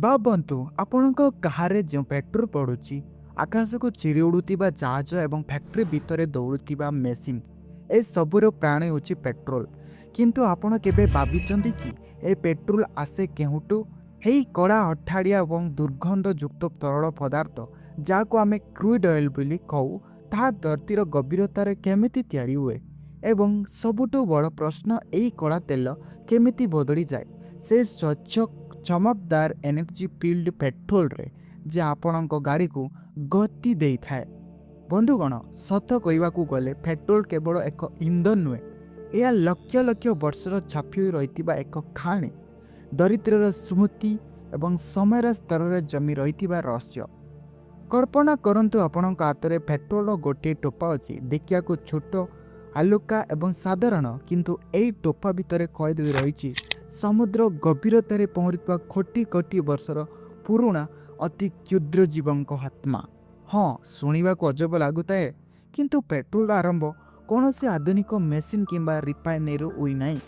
ଭାବନ୍ତୁ, ଆପଣଙ୍କ କାରରେ ଯେଉଁ ପେଟ୍ରୋଲ ପଡ଼ୁଛି, ଆକାଶକୁ ଚିରି ଉଡ଼ୁଥିବା ଜାହାଜ ଏବଂ ଫ୍ୟାକ୍ଟ୍ରି ଭିତରେ ଦୌଡ଼ୁଥିବା ମେସିନ୍, ଏସବୁର ପ୍ରାଣ ହେଉଛି ପେଟ୍ରୋଲ। କିନ୍ତୁ ଆପଣ କେବେ ଭାବିଛନ୍ତି କି, ଏ ପେଟ୍ରୋଲ ଆସେ କେଉଁଠୁ? ଏହି କଳା, ଅଠାଳିଆ ଏବଂ ଦୁର୍ଗନ୍ଧଯୁକ୍ତ ତରଳ ପଦାର୍ଥ, ଯାହାକୁ ଆମେ କ୍ରୁଡ୍ ଅଏଲ୍ ବୋଲି କହୁ, ତାହା ଧରତୀର ଗଭୀରତାରେ କେମିତି ତିଆରି ହୁଏ? ଏବଂ ସବୁଠୁ ବଡ଼ ପ୍ରଶ୍ନ, ଏହି କଳା ତେଲ କେମିତି ବଦଳିଯାଏ ସେ ସ୍ୱଚ୍ଛ, ଚମକଦାର ଏନର୍ଜି ଫିଲ୍ଡ ପେଟ୍ରୋଲରେ, ଯେ ଆପଣଙ୍କ ଗାଡ଼ିକୁ ଗତି ଦେଇଥାଏ? ବନ୍ଧୁଗଣ, ସତ କହିବାକୁ ଗଲେ ପେଟ୍ରୋଲ କେବଳ ଏକ ଇନ୍ଧନ ନୁହେଁ। ଏହା ଲକ୍ଷ ଲକ୍ଷ ବର୍ଷର ଛାପି ହୋଇ ରହିଥିବା ଏକ କାହାଣୀ, ଧରିତ୍ରୀର ସ୍ମୃତି ଏବଂ ସମୟର ସ୍ତରରେ ଜମି ରହିଥିବା ରହସ୍ୟ। କଳ୍ପନା କରନ୍ତୁ, ଆପଣଙ୍କ ହାତରେ ପେଟ୍ରୋଲର ଗୋଟିଏ ଟୋପା ଅଛି। ଦେଖିବାକୁ ଛୋଟ, ହାଲୁକା ଏବଂ ସାଧାରଣ। କିନ୍ତୁ ଏହି ଟୋପା ଭିତରେ କଏଦ ହୋଇ ରହିଛି ସମୁଦ୍ର ଗଭୀରତାରେ ପହଁରୁଥିବା କୋଟି କୋଟି ବର୍ଷର ପୁରୁଣା ଅତି କ୍ଷୁଦ୍ର ଜୀବଙ୍କ ଆତ୍ମା। ହଁ, ଶୁଣିବାକୁ ଅଜବ ଲାଗୁଥାଏ, କିନ୍ତୁ ପେଟ୍ରୋଲର ଆରମ୍ଭ କୌଣସି ଆଧୁନିକ ମେସିନ୍ କିମ୍ବା ରିଫାଇନେରୀରୁ ହୋଇନାହିଁ।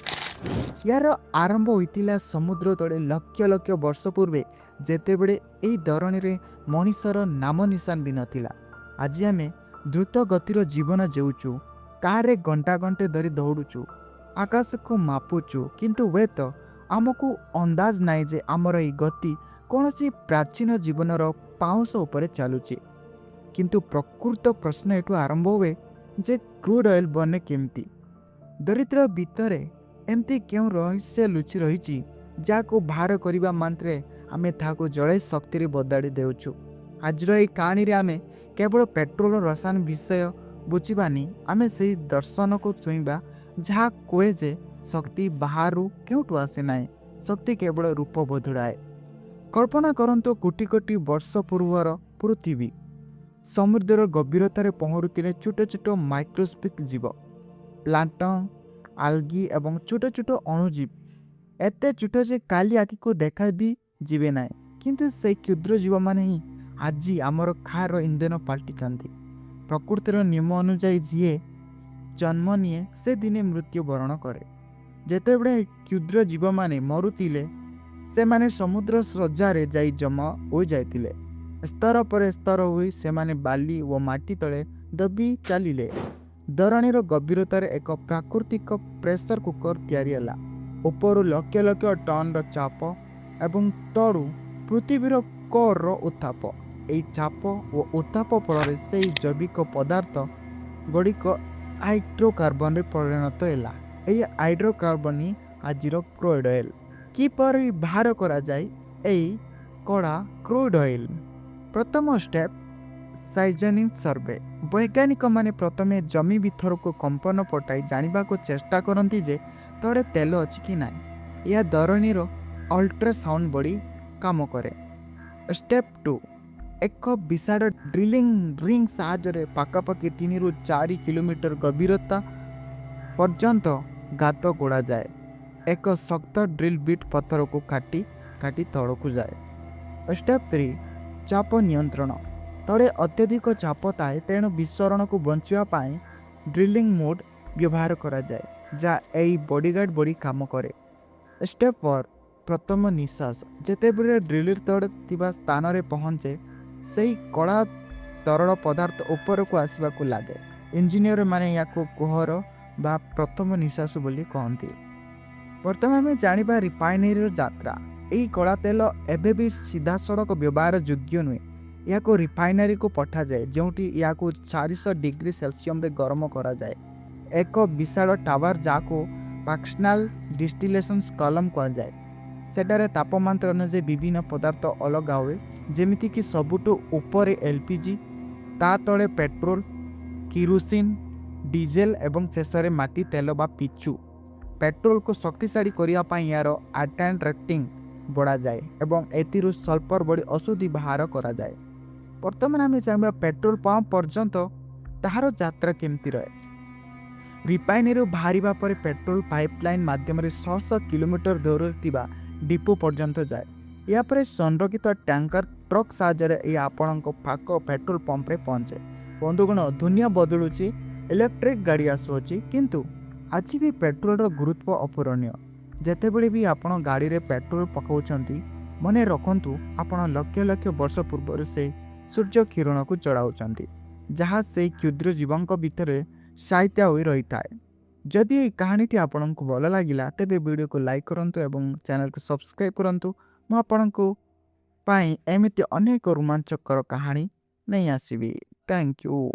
ଏହାର ଆରମ୍ଭ ହୋଇଥିଲା ସମୁଦ୍ର ତଳେ, ଲକ୍ଷ ଲକ୍ଷ ବର୍ଷ ପୂର୍ବେ, ଯେତେବେଳେ ଏହି ଧରଣୀରେ ମଣିଷର ନାମ ନିଶାନ ବି ନଥିଲା। ଆଜି ଆମେ ଦ୍ରୁତ ଗତିର ଜୀବନ ଜିଉଛୁ, କାରରେ ଘଣ୍ଟା ଘଣ୍ଟେ ଧରି ଦୌଡ଼ୁଛୁ, ଆକାଶକୁ ମାପୁଛୁ। କିନ୍ତୁ ହୁଏତ ଆମକୁ ଅନ୍ଦାଜ ନାହିଁ ଯେ ଆମର ଏହି ଗତି କୌଣସି ପ୍ରାଚୀନ ଜୀବନର ପାଉଁଶ ଉପରେ ଚାଲୁଛି। କିନ୍ତୁ ପ୍ରକୃତ ପ୍ରଶ୍ନ ଏଠୁ ଆରମ୍ଭ ହୁଏ ଯେ କ୍ରୁଡ୍ ଅଏଲ୍ ବନେ କେମିତି? ଧରିତ୍ରୀ ଭିତରେ ଏମିତି କେଉଁ ରହସ୍ୟ ଲୁଚି ରହିଛି, ଯାହାକୁ ବାହାର କରିବା ମାତ୍ରେ ଆମେ ତାହାକୁ ଜଳାଇ ଶକ୍ତିରେ ବଦଳାଇ ଦେଉଛୁ? ଆଜିର ଏହି କାହାଣୀରେ ଆମେ କେବଳ ପେଟ୍ରୋଲ ରସାୟନ ବିଷୟ ବୁଝିବାନି। ଆମେ ସେହି ଦର୍ଶନକୁ ଛୁଇଁବା, ଯାହା କୁହେ ଯେ ଶକ୍ତି ବାହାରୁ କେଉଁଠୁ ଆସେ ନାହିଁ, ଶକ୍ତି କେବଳ ରୂପ ବଦଳାଏ। କଳ୍ପନା କରନ୍ତୁ, କୋଟି କୋଟି ବର୍ଷ ପୂର୍ବର ପୃଥିବୀ। ସମୁଦ୍ରର ଗଭୀରତାରେ ପହଁରୁଥିଲେ ଛୋଟ ଛୋଟ ମାଇକ୍ରୋସ୍କୋପିକ୍ ଜୀବ, ପ୍ଲାଙ୍କଟନ୍, ଆଲଗି ଏବଂ ଛୋଟ ଛୋଟ ଅଣୁଜୀବ, ଏତେ ଛୋଟ ଯେ ଖାଲି ଆଖିକୁ ଦେଖା ବି ଯିବେ ନାହିଁ। କିନ୍ତୁ ସେଇ କ୍ଷୁଦ୍ର ଜୀବମାନେ ହିଁ ଆଜି ଆମର କାରର ଇନ୍ଧନ ପାଲଟିଛନ୍ତି। ପ୍ରକୃତିର ନିୟମ ଅନୁଯାୟୀ ଯିଏ ଜନ୍ମ ନିଏ, ସେ ଦିନେ ମୃତ୍ୟୁବରଣ କରେ। ଯେତେବେଳେ କ୍ଷୁଦ୍ର ଜୀବମାନେ ମରୁଥିଲେ, ସେମାନେ ସମୁଦ୍ର ଶଯ୍ୟାରେ ଯାଇ ଜମା ହୋଇଯାଇଥିଲେ। ସ୍ତର ପରେ ସ୍ତର ହୋଇ ସେମାନେ ବାଲି ଓ ମାଟି ତଳେ ଦବି ଚାଲିଲେ। ଧରଣୀର ଗଭୀରତାରେ ଏକ ପ୍ରାକୃତିକ ପ୍ରେସର କୁକର ତିଆରି ହେଲା। ଉପରୁ ଲକ୍ଷ ଲକ୍ଷ ଟନ୍ର ଚାପ ଏବଂ ତଳୁ ପୃଥିବୀର କୋରର ଉତ୍ତାପ। ଏହି ଚାପ ଓ ଉତ୍ତାପ ଫଳରେ ସେହି ଜୈବିକ ପଦାର୍ଥ ଗୁଡ଼ିକ ହାଇଡ୍ରୋକାର୍ବନରେ ପରିଣତ ହେଲା। ଏହି ହାଇଡ୍ରୋକାର୍ବନ ହିଁ ଆଜିର କ୍ରୁଡ୍ ଅଏଲ୍। କିପରି ବାହାର କରାଯାଏ ଏହି କଳା କ୍ରୁଡ୍ ଅଏଲ୍? ପ୍ରଥମ ଷ୍ଟେପ୍, ସାଇଜମିକ୍ ସର୍ଭେ। ବୈଜ୍ଞାନିକମାନେ ପ୍ରଥମେ ଜମି ଭିତରକୁ କମ୍ପନ ପଠାଇ ଜାଣିବାକୁ ଚେଷ୍ଟା କରନ୍ତି ଯେ ତଳେ ତେଲ ଅଛି କି ନାହିଁ। ଏହା ଧରଣୀର ଅଲ୍ଟ୍ରାସାଉଣ୍ଡ ଭଳି କାମ କରେ। ଷ୍ଟେପ୍ 2, ଏକ ବିଶାଳ ଡ୍ରିଲିଂ ରିଗ୍ ସାହାଯ୍ୟରେ ପାଖାପାଖି 3ରୁ 4 କିଲୋମିଟର ଗଭୀରତା ପର୍ଯ୍ୟନ୍ତ ଗାତ ଖୋଳାଯାଏ। ଏକ ଶକ୍ତ ଡ୍ରିଲ୍ ବିଟ୍ ପଥରକୁ କାଟି କାଟି ତଳକୁ ଯାଏ। ଷ୍ଟେପ୍ 3, ଚାପ ନିୟନ୍ତ୍ରଣ। ତଳେ ଅତ୍ୟଧିକ ଚାପ ଥାଏ, ତେଣୁ ବିସ୍ଫୋରଣକୁ ବଞ୍ଚିବା ପାଇଁ ଡ୍ରିଲିଂ ମଡ୍ ବ୍ୟବହାର କରାଯାଏ, ଯାହା ଏହି ବଡ଼ିଗାର୍ଡ଼ ଭଳି କାମ କରେ। ଷ୍ଟେପ୍ 4, ପ୍ରଥମ ନିଶ୍ୱାସ। ଯେତେବେଳେ ଡ୍ରିଲର ତଳେ ଥିବା ସ୍ଥାନରେ ପହଞ୍ଚେ, ସେହି କଳା ତରଳ ପଦାର୍ଥ ଉପରକୁ ଆସିବାକୁ ଲାଗେ। ଇଞ୍ଜିନିୟରମାନେ ଏହାକୁ କୋହର ବା ପ୍ରଥମ ନିଶ୍ୱାସ ବୋଲି କହନ୍ତି। ବର୍ତ୍ତମାନ ଆମେ ଜାଣିବା ରିଫାଇନେରୀର ଯାତ୍ରା। ଏହି କଳା ତେଲ ଏବେ ବି ସିଧାସଳଖ ବ୍ୟବହାର ଯୋଗ୍ୟ ନୁହେଁ। ଏହାକୁ ରିଫାଇନାରୀକୁ ପଠାଯାଏ, ଯେଉଁଠି ଏହାକୁ 400 ଡିଗ୍ରୀ ସେଲସିୟସରେ ଗରମ କରାଯାଏ। ଏକ ବିଶାଳ ଟାୱାର, ଯାହାକୁ ଫ୍ରାକ୍ସନାଲ ଡିଷ୍ଟିଲେସନ୍ କଲମ୍ କୁହାଯାଏ, ସେଠାରେ ତାପମାତ୍ରା ଅନୁଯାୟୀ ବିଭିନ୍ନ ପଦାର୍ଥ ଅଲଗା ହୁଏ। ଯେମିତିକି ସବୁଠୁ ଉପରେ ଏଲପିଜି, ତା ତଳେ ପେଟ୍ରୋଲ, କିରୋସିନ୍, ଡିଜେଲ ଏବଂ ଶେଷରେ ମାଟି ତେଲ ବା ପିଚୁ। ପେଟ୍ରୋଲକୁ ଶକ୍ତିଶାଳୀ କରିବା ପାଇଁ ଏହାର ଅକ୍ଟେନ୍ ରେଟିଂ ବଢ଼ାଯାଏ ଏବଂ ଏଥିରୁ ସଲଫର ଭଳି ଅଶୁଦ୍ଧି ବାହାର କରାଯାଏ। ବର୍ତ୍ତମାନ ଆମେ ଜାଣିବା ପେଟ୍ରୋଲ ପମ୍ପ ପର୍ଯ୍ୟନ୍ତ ତାହାର ଯାତ୍ରା କେମିତି ରହେ। ରିଫାଇନେରୀରୁ ବାହାରିବା ପରେ ପେଟ୍ରୋଲ ପାଇପଲାଇନ୍ ମାଧ୍ୟମରେ ଶହ ଶହ କିଲୋମିଟର ଦୂରରେ ଥିବା ଡିପୋ ପର୍ଯ୍ୟନ୍ତ ଯାଏ। ଏହାପରେ ସଂରକ୍ଷିତ ଟ୍ୟାଙ୍କର ଟ୍ରକ୍ ସାହାଯ୍ୟରେ ଏହା ଆପଣଙ୍କ ପାଖ ପେଟ୍ରୋଲ ପମ୍ପରେ ପହଞ୍ଚେ। ବନ୍ଧୁଗଣ, ଦୁନିଆ ବଦଳୁଛି, ଇଲେକ୍ଟ୍ରିକ୍ ଗାଡ଼ି ଆସୁଅଛି, କିନ୍ତୁ ଆଜି ବି ପେଟ୍ରୋଲର ଗୁରୁତ୍ୱ ଅପୂରଣୀୟ। ଯେତେବେଳେ ବି ଆପଣ ଗାଡ଼ିରେ ପେଟ୍ରୋଲ ପକାଉଛନ୍ତି, ମନେ ରଖନ୍ତୁ, ଆପଣ ଲକ୍ଷ ଲକ୍ଷ ବର୍ଷ ପୂର୍ବରୁ ସେଇ ସୂର୍ଯ୍ୟ କିରଣକୁ ଚଢ଼ାଉଛନ୍ତି, ଯାହା ସେଇ କ୍ଷୁଦ୍ର ଜୀବଙ୍କ ଭିତରେ ସାଇତା ହୋଇ ରହିଥାଏ। ଯଦି ଏହି କାହାଣୀଟି ଆପଣଙ୍କୁ ଭଲ ଲାଗିଲା, ତେବେ ଭିଡ଼ିଓକୁ ଲାଇକ୍ କରନ୍ତୁ ଏବଂ ଚ୍ୟାନେଲକୁ ସବସ୍କ୍ରାଇବ୍ କରନ୍ତୁ। ମୁଁ ଆପଣଙ୍କୁ ପାଇଁ ଏମିତି ଅନେକ ରୋମାଞ୍ଚକର କାହାଣୀ ନେଇ ଆସିବି। Thank you.